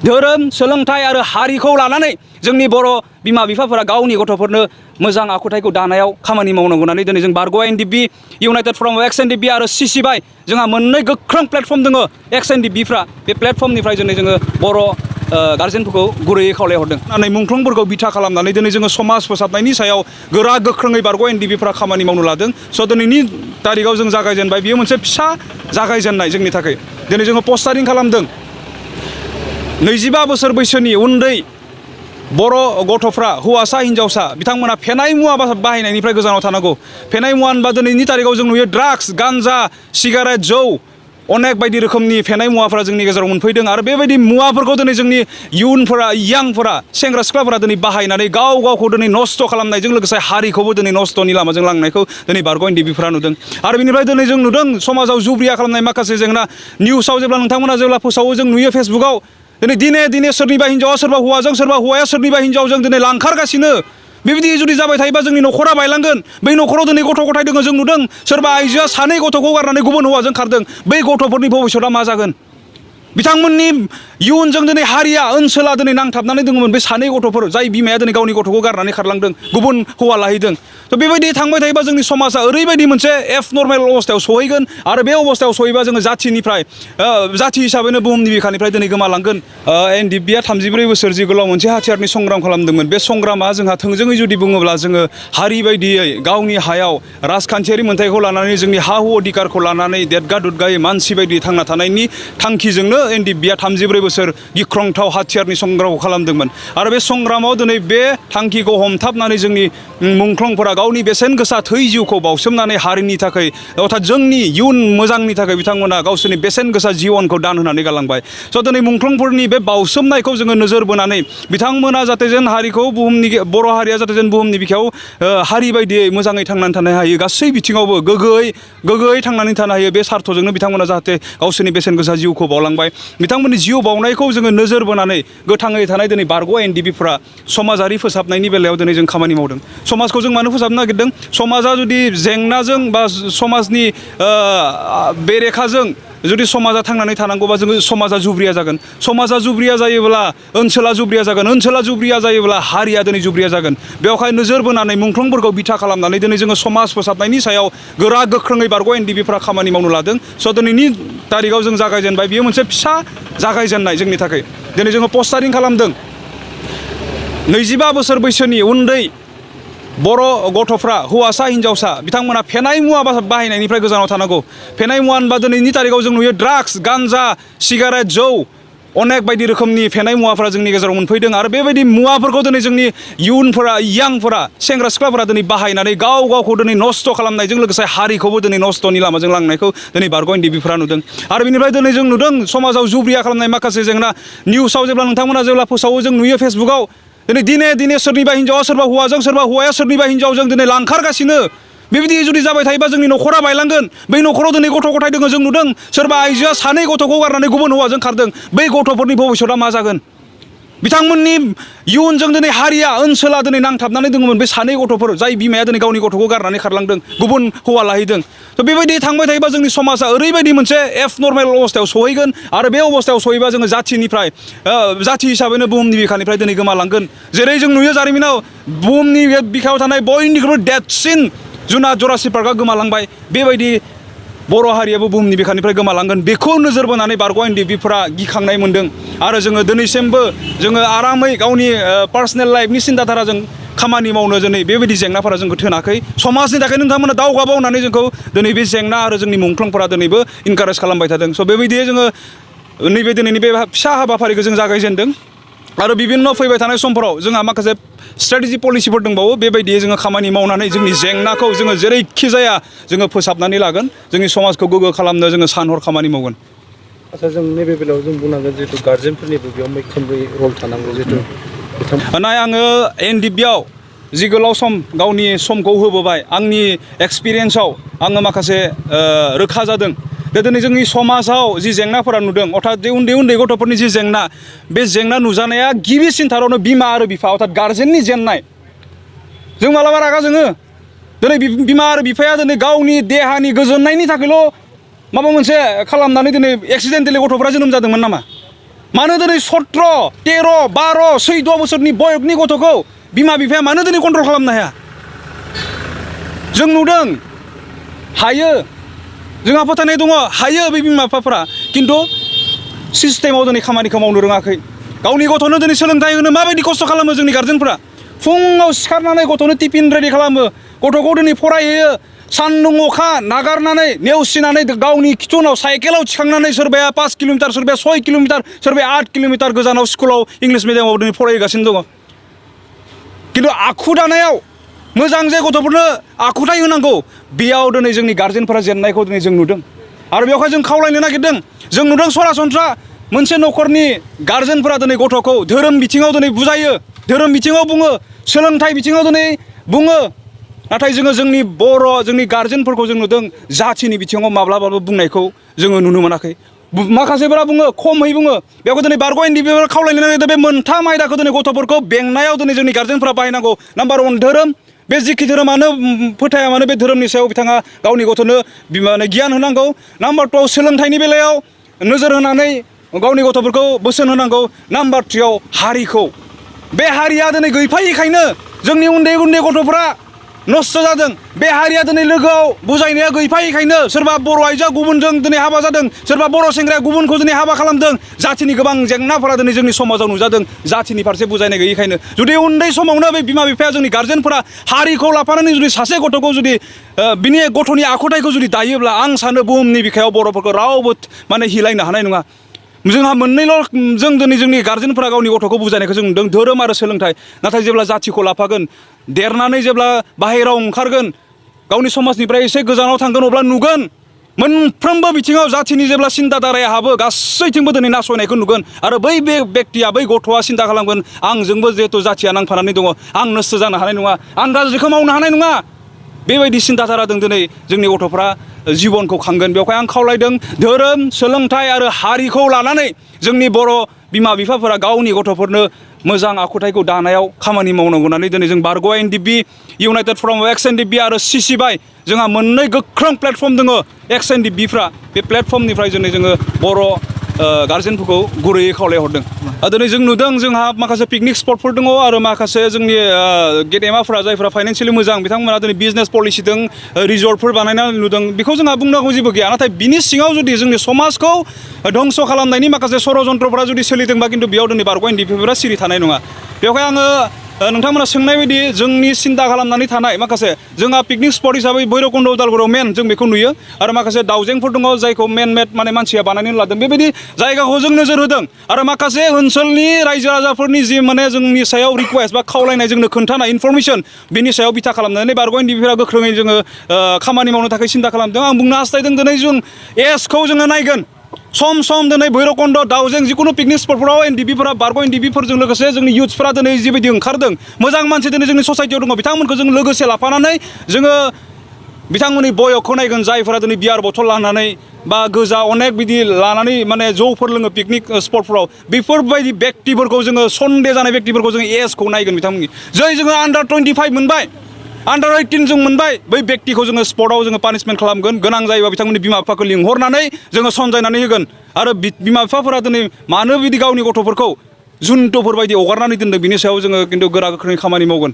धोरोम सोलोंथाइ आरो हारिखौ लानानै जोंनि बर' बिमा बिफाफोरा गावनि गथ'फोरनो मोजां आखुथायखौ दानायाव खामानि मावनांगौ होननानै दिनै जों बारग' NDFB united forum of ex NDFB आरो सिसिबाइ जोंहा मोननै गोख्रों प्लेटफर्म दङ एक्स एनडिएफबिफ्रा बे प्लेटफर्मनिफ्राय दिनै जोङो बर' गार्जेनफोरखौ गुरैयै खावलायहरदों होननानै मुंख्लंफोरखौ बिथा खालामनानै दिनै जोङो समाज फोसाबनायनि सायाव गोरा गोख्रोङै बारग' एनडिएफबिफ्रा खामानि मावनो लादों स' दिनैनि तारिखाव जों जागायजेनबाय बियो मोनसे फिसा जागायजेननाय जोंनि थाखाय दिनै जोङो पस्टारिं खालामदों 25 बोसोर बैसोनि उन्दै बर' गथ'फ्रा हौवासा हिन्जावसा बिथांमोना फेनाय मुवा बाहायनायनिफ्राय गोजानाव थानांगौ फेनाय मुवा होनबा दिनैनि तारिखाव जों नुयो ड्राग्स गान्जा सिगारेट जौ अनेक बायदि रोखोमनि फेनाय मुवाफोरा जोंनि गेजेराव मोनफैदों आरो बेबायदि मुवाफोरखौ दिनै जोंनि इयुनफोरा यांफोरा सेंग्रा सिख्लाफोरा दिनै बाहायनानै गावखौ दिनै नस्थ' खालामनायजों लोगोसे हारिखौबो दिनै नस्थ'नि लामाजों लांनायखौ दिनै बारग' एनडिएफबिफ्रा नुदों आरो बेनिफ्राय दिनै जों नुदों समाजाव जुब्रिया खालामनाय माखासे जेंना निउसाव जेब्ला नोंथांमोना जेब्ला फोसावो जों नुयो फेसबुकाव दिने सोरनिबा हिन्जावा सोरबा हौवाजों सोरबा हौवाया सोरनिबा हिन्जावजों दिनै लांखारगासिनो बेबायदि जुदि जाबाय थायोबा जोंनि न'खरा बायलांगोन बै न'खराव दिनै गथ' गथाय दङ जों नुदों सोरबा आइजोआ सानै गथ'खौ गारनानै गुबुन हौवाजों खारदों बै गथ'फोरनि भबिष्यतआ मा जागोन बिथांमोननि इयुनजों दिनै हारिया ओनसोला दिनै नांथाबनानै दङमोन बे सानै गथ'फोर जाय बिमाया दिनै गावनि गथ'खौ गारनानै खारलांदों गुबुन हौवा लाहैदों थ' बेबायदि थांबाय थायोबा जोंनि समाजा ओरैबायदि मोनसे एबनर्मेल अबस्थायाव सहैगोन आरो बे अबस्थायाव सहैबा जोङो जाथिनिफ्राय जाथि हिसाबैनो बुहुमनि बिखानिफ्राय दिनै गोमालांगोन एनडिएफबिआ 34 बोसोर जि गोलाव मोनसे हाथियारनि संग्राम खालामदोंमोन बे संग्रामा जोंहा थोंजोङै जुदि बुङोब्ला जोङो हारि बायदियै गावनि हायाव राजखान्थियारि मोन्थायखौ लानानै जोंनि हा हु अधिकारखौ लानानै देदगा दुदगायै मानसि बायदि थांना थानायनि थांखिजोंनो एनडिएफबिआ 34 बोसोर गिख्रंथाव हाथियारनि संग्रामखौ खालामदोंमोन आरो बे संग्रामाव दिनै बे थांखिखौ हमथाबनानै जोंनि मुंख्लंफोरा गावनि बेसेन गोसा थै जिउखौ बावसोमनानै हारिनि थाखाय अर्थात जोंनि इयुन मोजांनि थाखाय बिथांमोना गावसोरनि बेसेन गोसा जिउनखौ दान होनानै गालांबाय स' दिनै मुंख्लंफोरनि बे बावसोमनायखौ जोङो नोजोर बोनानै बिथांमोना जाहाथे जेन हारिखौ बुहुमनि बर' हारिया जाहाथे जेन बुहुमनि बिखायाव हारि बायदियै मोजाङै थांनानै थानो हायो गासै बिथिङावबो गोग्गोयै थांनानै थानो हायो बे सार्थजोंनो बिथांमोना जाहाथे गावसोरनि बेसेन गोसा जिउखौ बावलांबाय बिथांमोननि जिउ बावनायखौ जोङो नोजोर बोनानै गोथाङै थानाय दिनै बारग' एनडिएफबिफ्रा समाजारि फोसाबनायनि बेलायाव दिनै जों खामानि मावदों समाजखौ जों मानो फोसाबनो नागिरदों समाजा जुदि जेंनाजों बा समाजनि बेरेखाजों जुदि समाजा थांनानै थानांगौबा जोङो समाजा जुब्रिया जागोन समाजा जुब्रिया जायोब्ला ओनसोला जुब्रिया जागोन ओनसोला जुब्रिया जायोब्ला हारिया दिनै जुब्रिया जागोन बेवहाय नोजोर बोनानै मुंख्लंफोरखौ बिथा खालामनानै दिनै जोङो समाज फोसाबनायनि सायाव गोरा गोख्रोङै बारग' एनडिएफबिफ्रा खामानि मावनो लादों स' दिनैनि तारिखाव जों जागायजेनबाय बियो मोनसे फिसा जागायजेननाय जोंनि थाखाय दिनै जोङो पस्टारिं खालामदों 25 बोसोर बैसोनि उन्दै बर' गथ'फ्रा हौवासा हिन्जावसा बिथांमोना फेनाय मुवा बाहायनायनिफ्राय गोजानाव थानांगौ फेनाय मुवा होनबा दिनैनि तारिखाव जों नुयो ड्राग्स गान्जा सिगारेट जौ अनेक बायदि रोखोमनि फेनाय मुवाफोरा जोंनि गेजेराव मोनफैदों आरो बेबायदि मुवाफोरखौ दिनै जोंनि इयुनफोरा यांफोरा सेंग्रा सिख्लाफोरा दिनै बाहायनानै गावखौ दिनै नस्थ' खालामनायजों लोगोसे हारिखौबो दिनै नस्थ'नि लामाजों लांनायखौ दिनै बारग' एनडिएफबिफ्रा नुदों आरो बेनिफ्राय दिनै जों नुदों समाजाव जुब्रिया खालामनाय माखासे जेंना निउसाव जेब्ला नोंथांमोना जेब्ला फोसावो जों नुयो फेसबुकाव दिने सोरनिबा हिन्जावा सोरबा हौवाजों सोरबा हौवाया सोरनिबा हिन्जावजों दिनै लांखारगासिनो बेबायदि जुदि जाबाय थायोबा जोंनि न'खरा बायलांगोन बै न'खराव दिनै गथ' गथाय दङ जों नुदों सोरबा आइजोआ सानै गथ'खौ गारनानै गुबुन हौवाजों खारदों बै गथ'फोरनि भबिष्यतआ मा जागोन बिथांमोननि इयुनजों दिनै हारिया ओनसोला दिनै नांथाबनानै दङमोन बे सानै गथ'फोर जाय बिमाया दिनै गावनि गथ'खौ गारनानै खारलांदों गुबुन हौवा लाहैदों थ' बेबायदि थांबाय थायोबा जोंनि समाजा ओरैबायदि मोनसे एबनर्मेल अबस्थायाव सहैगोन आरो बे अबस्थायाव सहैबा जोङो जाथिनिफ्राय जाथि हिसाबैनो बुहुमनि बिखानिफ्राय दिनै गोमालांगोन जेरै जों नुयो जारिमिनाव बुहुमनि बिखायाव थानाय बयनिख्रुइबो देरसिन जुनार जुरासिक पार्कआ गोमालांबाय बेबायदि बर' हारियाबो बुहुमनि बिखानिफ्राय गोमालांगोन बेखौ नोजोर बोनानै बारग' एनडिएफबिफ्रा गिखांनाय मोनदों आरो जोङो दिनैसिमबो जोङो आरामै गावनि पार्सनेल लाइफनि सिन्ताधाराजों खामानि मावनो दिनै बेबायदि जेंनाफोरा जोंखौ थोनाखै समाजनि थाखाय नोंथांमोना दावगाबाव होननानै जोंखौ दिनै बे जेंना आरो जोंनि मुंख्लंफोरा दिनैबो इनकारेज खालामबाय थादों स' बेबायदियै जोङो नैबे दिनैनि बे फिसा हाबाफारिखौ जों जागायजेनदों आरो बिभिन्न फैबाय थानाय समफोराव जोंहा माखासे स्ट्रेटेजि पलिसिफोर दंबावो बेबायदियै जोङो खामानि मावनानै जोंनि जेंनाखौ जोङो जेरैखि जाया जोङो फोसाबनानै लागोन जोंनि समाजखौ गोग्गो खालामनो जोङो सान हर खामानि मावगोन आच्चा जों नैबे बेलायाव जों बुंनांगोन जिहेतु गार्जेनफोरनिबो बेयाव मैखोमै रल थानांगौ जिहेतु नाय आङो एनडिएफबिआव जि गोलाव सम गावनि समखौ होबोबाय आंनि एक्सपिरियेन्सआव आङो माखासे रोखा जादों दिनै जोंनि समाजाव जि जेंनाफोरा नुदों अर्थात जे उन्दै गथ'फोरनि जि जेंना बे जेंना नुजानाया गिबिसिनथारावनो बिमा आरो बिफा अर्थात गार्जेननि जेननाय जों मालाबा रागा जोङो दिनै बिमा आरो बिफाया दिनै गावनि देहानि गोजोननायनि थाखायल' माबा मोनसे खालामनानै दिनै एक्सिडेन्टेलि गथ'फोरा जोनोम जादोंमोन नामा मानो दिनै 17, 13, 12, 14 बोसोरनि बयसनि गथ'खौ बिमा बिफाया मानो दिनै कन्ट्रल खालामनो हाया? जों नुदों हायो, जोंहा फोथायनाय दङ हायो बे बिमा बिफाफोरा, खिन्थु सिस्टेमाव दिनै खामानिखौ मावनो रोङाखै। गावनि गथ'नो दिनै सोलोंथाइ होनो माबायदि खस्थ' खालामो जोंनि गार्जेनफोरा। फुङाव सिखारनानै गथ'नो टिफिन रेडि खालामो, गथ'खौ दिनै फरायहोयो, सान्दुं अखा नागारनानै नेवसिनानै गावनि खिथुनाव साइकेलाव थिखांनानै सोरबाया 5 किल'मिटार, सोरबाया 6 किल'मिटार, सोरबाया 8 किल'मिटार गोजानाव स्कुलाव इंलिस मिडियामाव दिनै फरायगासिनो दङ। खिन्थु आखु दानायाव मोजां जे गथ'फोरनो आखुथाय होनांगौ, बेयाव दिनै जोंनि गार्जेनफोरा जेननायखौ दिनै जों नुदों। आरो बेवहाय जों खावलायनो नागिरदों, जों नुदों सरासनस्रा मोनसे न'खरनि गार्जेनफोरा दिनै गथ'खौ धोरोम बिथिङाव दिनै बुजायो, धोरोम बिथिङाव बुङो, सोलोंथाइ बिथिङाव दिनै बुङो, नाथाय जोङो जोंनि जोंनि गार्जेनफोरखौ जों नुदों जाथिनि बिथिङाव माब्लाबाबो बुंनायखौ जोङो नुनो मोनाखै। माखासेफोरा बुङो, खमै बुङो। बेवहाय दिनै बारग' एनडिपिफोरा खावलायनो नागिरदों बे मोनथाम आयदाखौ दिनै गथ'फोरखौ बेंनायाव दिनै जोंनि गार्जेनफोरा बाहायनांगौ। नाम्बार 1 धोरोम, बे जिखि धोरोमानो फोथाया मानो बे धोरोमनि सायाव बिथाङा गावनि गथ'नो गियान होनांगौ। नाम्बार 2 सोलोंथाइनि बेलायाव नोजोर होनानै गावनि गथ'फोरखौ बोसोन होनांगौ। नाम्बार 3 हारिखौ, बे हारिया दिनै गैफायैखायनो जोंनि उन्दै उन्दै गथ'फोरा नस्थ' जादों। बे हारिया दिनै लोगोआव बुजायनाया गैफायैखायनो सोरबा बर' आइजोआ गुबुनजों दिनै हाबा जादों, सोरबा बर' सेंग्राया गुबुनखौ दिनै हाबा खालामदों। जाथिनि गोबां जेंनाफोरा दिनै जोंनि समाजाव नुजादों, जाथिनि फारसे बुजायनाय गैयैखायनो। जुदि उन्दै समावनो बे बिमा बिफाया, जोंनि गार्जेनफोरा हारिखौ लाफानानै जुदि सासे गथ'खौ जुदि बिनि गथ'नि आखुथायखौ जुदि दायोब्ला, आं सानो बुहुमनि बिखायाव बर'फोरखौ रावबो हिलायनो हानाय नङा। जोंहा मोननैल' जों दिनै जोंनि गार्जेनफोरा गावनि गथ'खौ बुजायनायखौ जों नुदों, धोरोम आरो सोलोंथाइ। नाथाय जेब्ला जाथिखौ लाफागोन, देरनानै जेब्ला बाहेरायाव ओंखारगोन, गावनि समाजनिफ्राय एसे गोजानाव थांगोन, अब्ला नुगोन मोनफ्रोमबो बिथिङाव जाथिनि जेब्ला सिन्ता धाराया हाबो, गासैथिंबो दिनै नासयनायखौ नुगोन। आरो बै बेक्तिया, बै गथ'आ सिन्ता खालामगोन, आंजोंबो जिहेथु जाथिया नांफानानै दङ, आं नस्थ' जानो हानाय नङा, आं गाज्रिखौ मावनो हानाय नङा। बेबायदि सिन्ता धाराजों दिनै जोंनि गथ'फ्रा जिबनखौ खांगोन। बेवहाय आं खावलायदों, धोरोम, सोलोंथाइ आरो हारिखौ लानानै जोंनि बर' बिमा बिफाफोरा गावनि गथ'फोरनो मोजां आखुथायखौ दानायाव खामानि मावनांगौ होननानै दिनै जों बारग' एनडिपि, इउनाइटेड फराम अफ एक्स एनडिपि आरो सिसिबाइ, जोंहा मोननै गोख्रों प्लेटफर्म दङ एक्स एनडिपिफ्रा। बे प्लेटफर्मनिफ्राय दिनै जोङो बर' गार्जेनफोरखौ गुरैयै खावलायहरदों। दिनै जों नुदों जोंहा माखासे पिकनिक स्पटफोर दङ, आरो माखासे जोंनि गेदेमाफोरा जायफोरा फाइनान्सियेलि मोजां, बिथांमोना दिनै बिजनेस पलिसिजों रिजर्टफोर बानायनानै नुदों। बेखौ जोंहा बुंनांगौ जेबो गैया। नाथाय बिनि सिङाव जुदि जोंनि समाजखौ धंस' खालामनायनि माखासे षड़यन्त्रफोरा जुदि सोलिदोंबा, खिन्थु बेयाव दिनै बारग' एनडिपिफोरा सिरि थानाय नङा। बेवहाय आङो नोंथांमोना सोंनाय बायदि जोंनि सिन्ता खालामनानै थानाय माखासे जोंहा पिकनिक स्पट हिसाबै भैरबकुन्द उदालगुरियाव मेन जों बेखौ नुयो, आरो माखासे दाउजेंफोर दङ जायखौ मेन मेड मानसिया बानायनानै लादों। बेबायदि जायगाखौ जों नोजोर होदों, आरो माखासे ओनसोलनि रायजो राजाफोरनि जि जोंनि सायाव रिकुवेस्ट बा खावलायनाय, जोंनो खोन्थानाय इनफरमेसन, बिनि सायाव बिथा खालामनानै बारग' एनडिपिफोरा गोख्रोङै जोङो खामानि मावनो थाखाय सिन्ता खालामदों। आं बुंनो हास्थायदों, दिनै जों एजखौ जोङो नायगोन। सम सम दिनै भैरबकुन्द, दाउजें जिखुनु पिकनिक स्पटफोराव एनडिपिफोरा, बारग' एनडिपिफोरजों लोगोसे जोंनि इयुथ्सफोरा दिनै जिबायदि ओंखारदों, मोजां मानसि दिनै जोंनि ससाइटियाव दङ, बिथांमोनखौ जों लोगोसे लाफानानै जोङो बिथांमोननि बयखौ नायगोन, जायफोरा दिनै बियार बथल लानानै बा गोजा अनेक बिदि लानानै जौफोर लोङो पिकनिक स्पटफोराव, बेफोरबायदि बेक्तिफोरखौ जोङो सन्देह जानाय बेक्तिफोरखौ जोङो एजखौ नायगोन बिथांमोननि। जै जोङो आन्डार 25 मोनबाय, आन्डार 18 जों मोनबाय, बै बेक्तिखौ जोङो स्पटआव जोङो पानिशमेन्ट खालामगोन। गोनां जायोबा बिथांमोननि बिमा बिफाखौ लिंहरनानै जोङो समजायनानै होगोन। आरो बिमा बिफाफोरा दिनै मानो बिदि गावनि गथ'फोरखौ जुन्थुफोर बायदि हगारनानै दोनदों, बिनि सायाव जोङो खिन्थु गोरा गोख्रोङै खामानि मावगोन।